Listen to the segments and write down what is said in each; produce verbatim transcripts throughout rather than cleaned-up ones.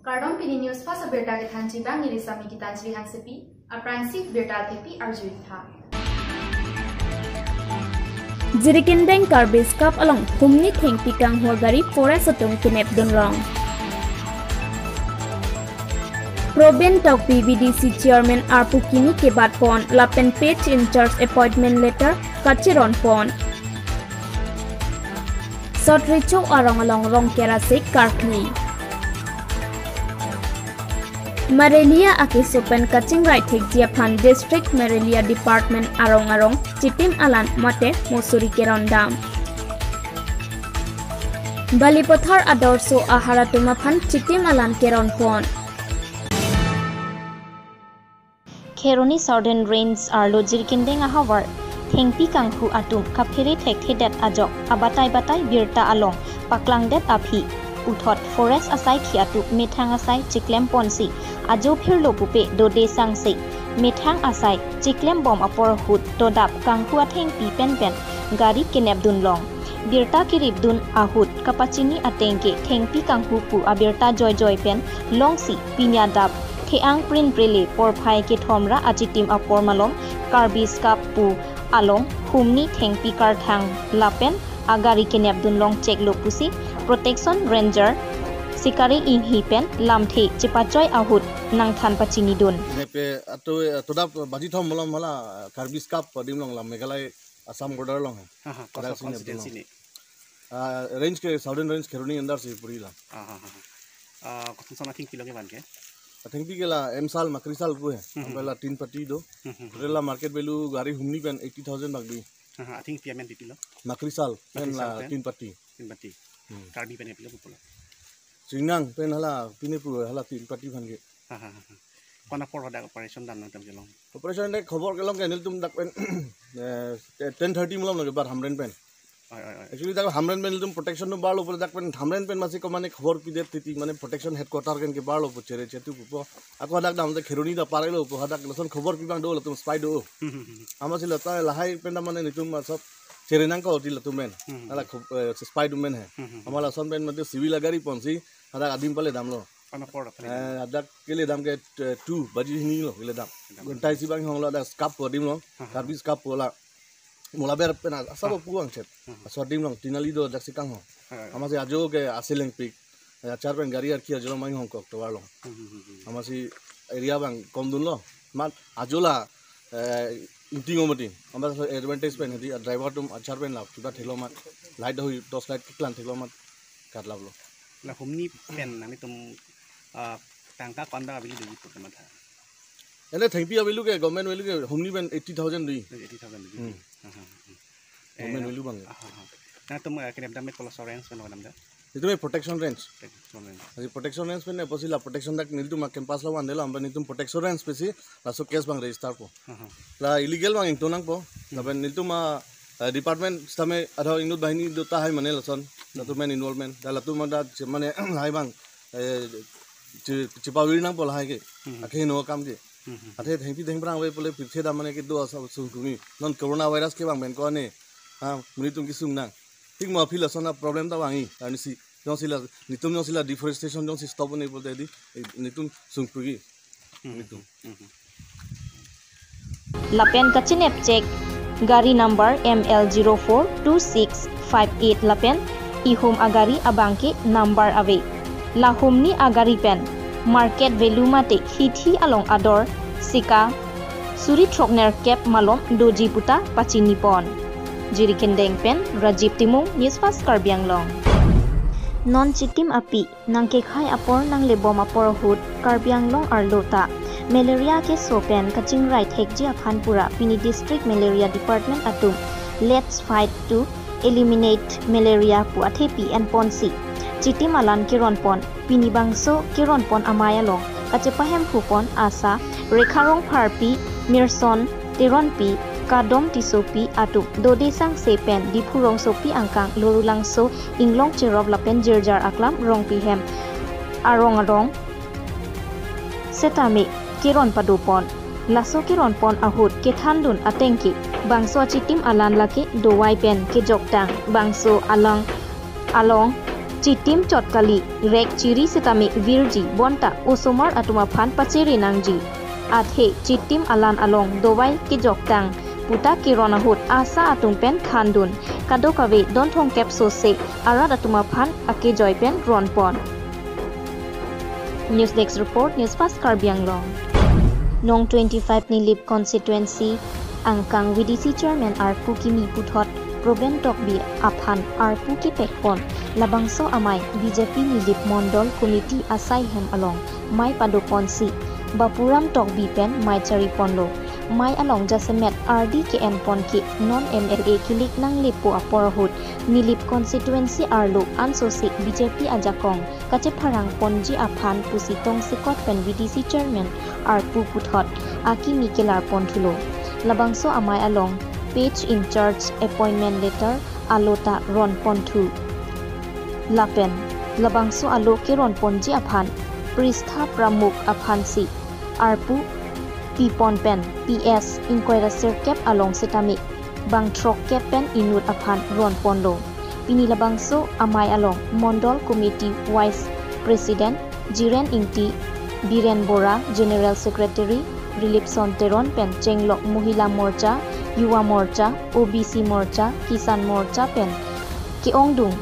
Kardom, pini News Fast abirta kethanji abang neli Sami Gitanjali Hansepi. Aphrangsi birta athepi arjulongtha. Jirikindeng Karbi Scup along humni thengpi kanghu agari forest atum kenepdunlong. Probin Tokbi B D C chairman arpu kimi kebatpon lapen page in charge appointment letter kachironpon. Sot Recho arong along rong kerasik karkli. Malaria akeso pen kachingrai thekji aphan District Malaria Department arong arong chitim alan mate mosuri kerondam. Balipathar adorso ahar atum aphan chitim alan keronpon. Kheroni Southern Range arlo Jirikindeng ahavar thengpi kanghu atum kaphere thekthedet ajok abatai batai birta along paklangdet aphi puthot forest asaikhi atum methang asai chiklemponsi ajo phirlo pupe dode sangse methang asai chiklembom apor ahut todap kanghu athengpi penpen gari kenepdunlong. Birta keripdun ahut kapachini ateng ke thengpi kanghu pu abirta joijoi pen longsi pini adap the-ang prin prele porphai kethom ra achitim apor malom Karbi Scup pu along humni thengpi karthang lapen agari kenepdunlong cheklo pusi Protection Ranger Sikari Inghi pen lamthe chepachoi ahut nangthan pachinidun. Nepe ato, ato dap baji thom malom hala Karbi Scup adim along la Meghalaya Assam border along hai. Ha, ha, Adang kosa sini constituency abdulong. Ne? Ah, range ke Southern Range Kheroni under si puri la. Ha, ha, ha, ha. Ah, kothum sona thengpi lo kevan ke? Athengpi ke la M sal, Makri sal pu hai. Hmm, hmm. Ampe la tin pati do. Hmm, hmm, hmm. Total la market value gari humni pen eighty thousand bak dei. Ha, ha, athengpi amen pipi lo? Makri sal, Makri pen sal la pen? Tin pati. Tin pati. Hmm. Karbi pen ke pilo pulo? Chingnang pen hala, pine pu hala tin pati aphan ke. Ha, ha, ha, ha. Kona apor hadak operation dam nangtum kelong? Operation dak khobor kelong ke nelitum dak pen, eh, ten thirty malom lage bar Hamren pen. Oi, oi, oi. Actually dak Hamren pen nelitum protection no barlo pura dak pen Hamren pen masi ko mane khobor pidet titi mane protection headquarter ken ke barlo pu chere chetu pupo. Ako hadak dam te Kheroni da parelo pu hadak lason khobor pi abang do latum spy do. Hmm, hmm, hmm. Amatsi lata lahai pen da mane nelitum ma sob chere nangkok ti latum pen. Hmm, hmm. Hala khub, eh, spy atum pen hai. Hmm, hmm, hmm. Ama lason pen mate civil agari ponsi hadak adim pale damlo. Kona apor aphan? Eh, hadak keledam ke, eh, two baji hini lo keledam. Kedam. Guntai si bang hong lo hadak Scup pu adim lo. Ha, ha. Karbi Scup pu la. Molaber pen asabo, ha, pu angchet. Ha, ha. Aso adim along Tinali do hadak si kanghong. Ha, ha. Amatsi ajo ke aseleng pik. Eh, achar pen gari arki ajo along bang hongkok tovar along. Hmm, hmm, hmm, hmm. Amatsi area bang komdunlo. Mat ajo la, eh, ingting omati. Amatsi advantage pen hedi driver atum achar pen la kiba thelo mat. Light hui torch light keklang thelo mat. Katlaplo. La humni pen nanglitum, ah, tangka konda avelo dei pu kamatha? Ene thengpi avelo ke, government value ke humni pen eighty thousand dei. Eighty thousand dei. Hmm. Aha, aha. Government, eh, value bang. Aha, aha. Nangtum, eh, kenep dam me kolos orange pen dam da? Nelitum ke protection range. Protection range. Asi protection range pen ne apotsi la protection dak nelitum a campus lo wan de la, ampe nelitum protection range pensi laso case bang register po. Aha. La illegal bang ingtonangpo. Hmm. Lapen nelitum a, eh, department sitame adho inut bahini do tahai mane lason. Hmm. Latum men involvement. Da latum da che-, mane hai bang, eh, che-, chepavir nangpo lahai ke. Hmm. Akehingno akam ke. Hmm, hmm. Athe thengpi thengphrang ave pule pirthe dam mane kedo asap sungkrungji. Non coronavirus ke bang pen ko ne. Ha, monit atum kesung nang. Thik mo aphi lason a problem ta vangji. Arnisi jongsi la, nelitum jongsi la deforestation jongsi stop un-e pulote dei, eh, nelitum sungkrungji. Hmm. Nelitum. Hmm. Lapen kachinep chek gari number M L zero four two six five eight lapen ihum agari abang ke number ave. La humni agari pen market value mate hithi along ador sika suri throknerkep malom doji puta pachinipon. Jirikindeng pen Rajiv Timung, News Fast Karbi Anglong. Non chitim api nangkekhai apor nanglebom apor ahut Karbi Anglong arlo ta malaria keso pen kachingrai thekji aphan pura pini District Malaria Department atum Let's Fight to Eliminate Malaria pu athepi enponsi chitim alan keronpon. Pini bangso keronpon amei along kachepahemphupon ASHA Rekha Rongpharpi, Mirson Teronpi, Kadom Tissopi atum dode sangse pen Diphu rongsopi angkang Lorulangso, Inglong Cherop lapen jirjar aklam Rongpi hem arong arong setame keron padopon. Laso keronpon ahut kethandun ateng ke Bangso achitim alan lake dovai pen kejoktang. Bangso alang along chitim chot kali, rek chiri sitame virji bonta osomar atum aphan pachere nangji. Athe chitim alan along dovai kejoktang puta keron ahut ASHA atum pen thandun. Kadokave don thomkep sose arat atum aphan akejoi pen ronpon. News Desk Report, News Fast Karbi Anglong. Nong twenty-five Nilip Constituency angkang V D C Chairman arpu kimi puthot Proben Tokbi aphan arpu kepekpon, labangso amei B J P Nilip Mondol Committee asai hem along mei padoponsi Bapuram Tokbi pen mei chariponlo. Mei along jasemet ardi ke-enpon ke non M L A kilik nanglepo apor ahut Nilip Constituency arlo ansose B J P ajakong kachepharang ponji aphan pusi tongsekot pen V D C Chairman arpu puthot akimi kelar ponthulo. Labangso amei along page in charge appointment letter alo ta ron ponthu. Lapen labangso alo keron ponji aphan Pristha Pramukh aphansi arpu pipon pen P S ingkoi ra sirkep along sitame bang throkkep pen inut aphan ronponlo. Pini labangso amei along Mondol Committee Vice President Jiren Ingti, Biren Bora, General Secretary Rilipson Teron pen chenglok Mohila Morcha, Yuva Morcha, O B C Morcha, Kisan Morcha pen ke-ongdung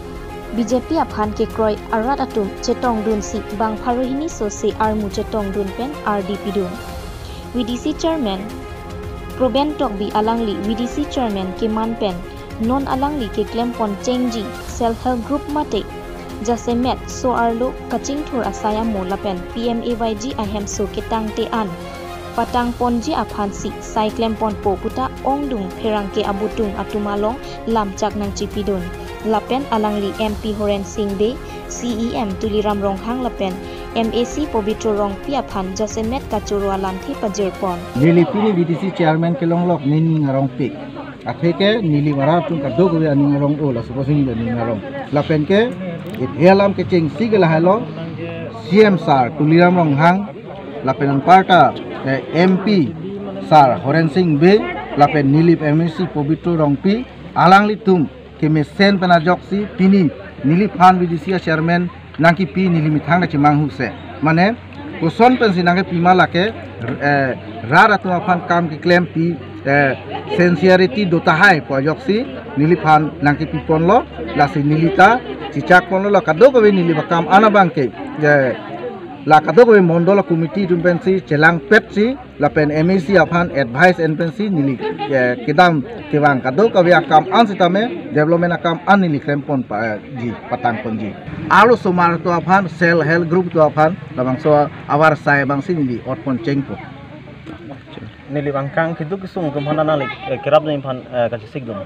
B J P aphan kekroi arat atum chetongdunsi bang pharo hini sose armu chetongdun pen ardi pidun. V D C Chairman Proben Tokbi alangli V D C Chairman keman pen non alangli keklempon chengji Self Help Group mate jasemet so arlo kachingthur asai amo lapen P M A Y G ahemso ketangte an patangponji aphansi sai klemponpo puta ongdung pherangke abutung atum along lamchak nangchipidun. Lapen alangli M P Horen Sing Bey, C E M Tuliram Ronghang lapen M A C Pobitro Rongpi aphan jasemet kachoro alamthe pajirpon. Neli pini V D C Chairman kelonglok nening arongpik. Atheke neli arat atum kadokave aning arong-o, laso apotsi neli aning arong. Lapen ke, iphe alam kechengsi ke lahelo, C M Sir Tuliram Ronghang, lapen anparta, eh, M P Sir Horen Sing Bey, lapen Nilip M A C Pobitro Rongpi, alanglitum kemesen pen ajoksi pini neliphan V D C a-chairman nangkipi neli methang kachimanghu se. Mane, koson pensi nangkipima lake, eh, rat atum aphan kam keklempi, eh, sincerity do tahai pu ajoksi neliphan nangkipiponlo, lasi neli ta chechakponlo, la kadokave neli akam an abang ke, eh, la kadokave Mondol Committee atum pensi chelangpetsi, lapen M A C aphan advice en pensi neli, eh, kedam kevang kadokave akam an sitame development akam an neli klempon pa, eh, ji, patangponji. Arlo osomar atum aphan, Self Help Group atum aphan, labangso avarsai abangsi neli otpon chengpo. Neli angkang keduk kesung atum aphan nangli, eh, kerap nangphan, eh, kachesik dun.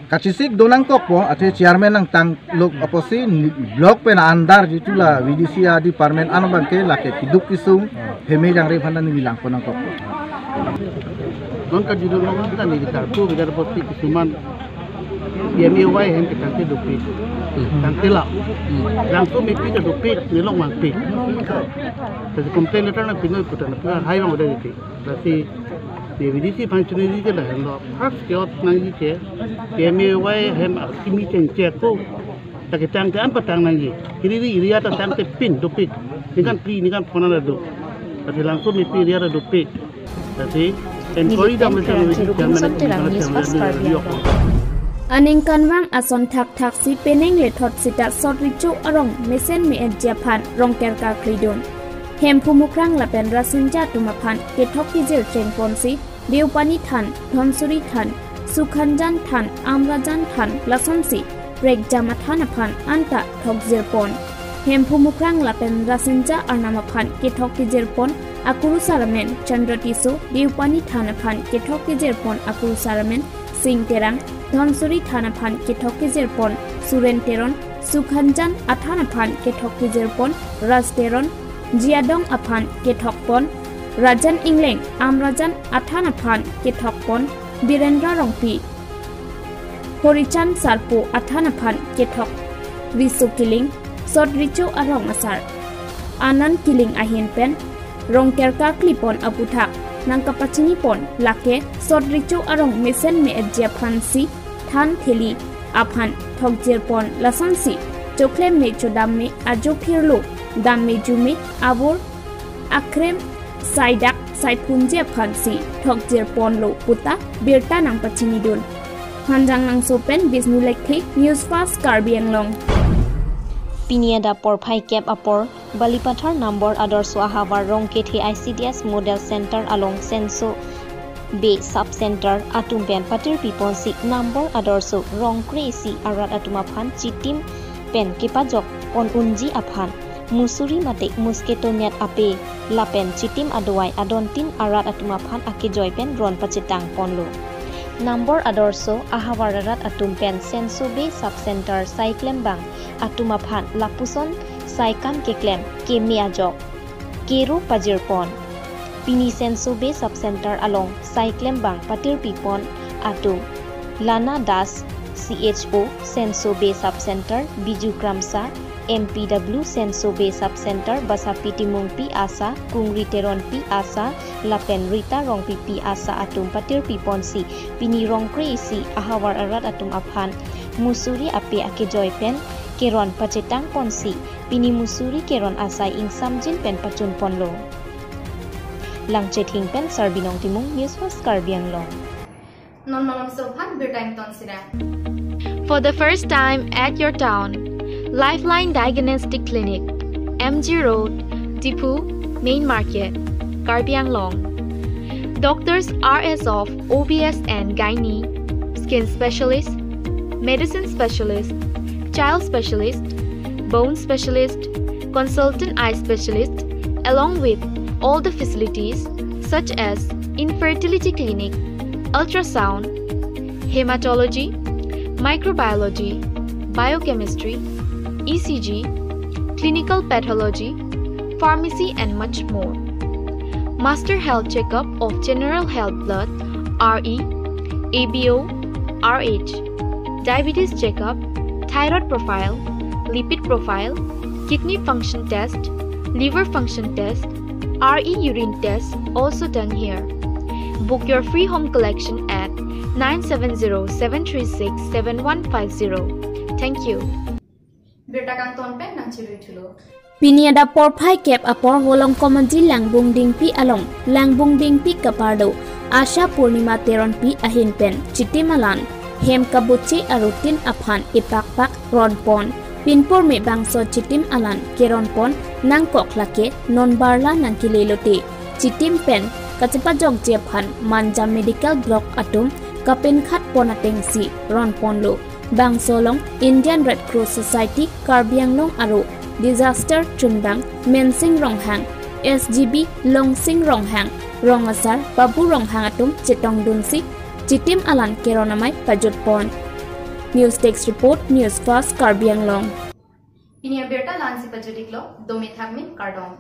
Kachesik do nangkokpo, athe chairman nangtanglo apotsi ni-, block pen andar jitu la V D C a-department an abang ke lake keduk kesung, hmm, heme jangre aphan neli langpon nangkokpo. Non kajudon non ta neli karpu bidar apotsi kisuman P M A Y hem ketangte dopik. Hmm. Tangte la. Hmm. Langsung mepi ta dopik, nelong mangpik. Tadi complain letter nangpinoi puta nangpinoi hai bang udah dopik. Lasi, V D C aphan chuniji ke lahenlo. First ke-ot nangji ke, P M A Y hem akimi chengchek ko. Ta ketangte an patang nangji. Hiri area ta tangte pin dopik. Ningkan phli, ningkan phongo ra do. Lasi langsung mepi area ra dopik. Lasi, Nilip enquiry dam pen le channel Pherangke Rukum Son Terang, News Fast Karbi Anglong. Aningkanvang ason thakthaksi penang lethot sita Sot Recho arong mesen me-etji aphan Rongker karkli dun. Hemphu Mukrang lapen Rasinja atum aphan kethok kejir chengponsi Deopani than, Dhonsuri than, Sukhanjan than, Amrajan than, lasonsi prekjam athan aphan anta thokjirpon. Hemphu Mukrang lapen Rasinja arnam aphan kethok kejirpon akurusar amen Chandra Tisso, Deopani than aphan kethok kejirpon akurusar amen Sing Terang, Dhonsuri than aphan kethok kejirpon Suren Teron, Sukhanjan athan aphan kethok kejirpon Ras Teron, Jiadong aphan kethokpon Rajan Engleng, Amrajan athan aphan kethokpon Birendra Rongpi, Horichand Sarpo athan aphan kethok Riso Killing, Sot Recho arong asar Anand Killing ahin pen Rongker karklipon aputhak nangkapachini pon, lake sot recho arong mesen me-etji aphan si than theli aphan thokjir pon, lasonsi choklem me chodam me ajo phirlo dam me ju me avur akrem saidak saiphunji aphan si thokjir ponlo puta birta nangpachinidun. Hanjanglangso pen Bisnu Lekthe, News Fast Karbi Anglong. Pini adap porphai kep apor Balipathar Nambor Adorsho ahavar Rongkethe I C D S Model Center along Senso Bey Sub Center atum pen patirpi ponsi Nambor Adorsho Rongkre isi arat atum aphan chitim pen kepajok pon unji aphan musuri mate mosquito net ape lapen chitim adovai adontin arat atum aphan akejoi pen ron pachetang ponlo. Nambor Adorsho ahavar arat atum pen Senso Bey Sub Center saiklembang atum aphan lapuson saikam keklem keme ajok kero pajir pon. Pini Senso Bey Sub Center along saiklembang patirpi pon atum Lana Das, C H O, Senso Bey Sub Center, Biju Kramsa, M P W, Senso Bey Sub Center, Basapi Timungpi, ASHA, Kungri Teronpi, ASHA, lapen Rita Rongpipi, ASHA atum patirpi ponsi pini Rongkre isi ahavar arat atum aphan musuri ape akejoi pen keron pachetang ponsi pini musuri keron asai ingsamjin pen pachun ponlo. Langchething pen Sarbinong Timung, News Fast Karbi Anglong. Non malomso aphan birta ington sira. For the first time at your town, Lifeline Diagnostic Clinic, M G Road, Diphu, Main Market, Karbi Anglong. Doctors are as of O B S and Gynae, skin specialist, medicine specialist, child specialist, bone specialist, consultant eye specialist, along with all the facilities such as infertility clinic, ultrasound, hematology, microbiology, biochemistry, E C G, clinical pathology, pharmacy and much more. Master health checkup of general health blood, R E, A B O, R H, diabetes checkup, thyroid profile, lipid profile, kidney function test, liver function test, R E urine test also done here. Book your free home collection at nine seven zero seven three six seven one five zero. Thank you. Birta kangton pen nangchirui thulo. Pini adap porphai kep apor Holong Komaji Langbung Dingpi along Langbung Dingpi kapardo Asha Purnima Teronpi ahin pen chitim alan hem kabuche arutin aphan ipakpak ron pon. Pinpur me bangso chitim alan keron pon nangkok lake non barla nangkele lote. Chitim pen kachepajokji aphan Manja Medical Block atum kapinkhat pon atengsi ron ponlo. Bangso along Indian Red Cross Society Karbi Anglong aro Disaster Chunbang Mensing Ronghang, S G B Longsing Ronghang, Rong Asar Babu Ronghang atum chetongdunsi chitim alan keron amei pajut pon. News Desk Report, News Fast Karbi Anglong. Pini abirta la-ansi pajut-iklo, dome thakme, kardom.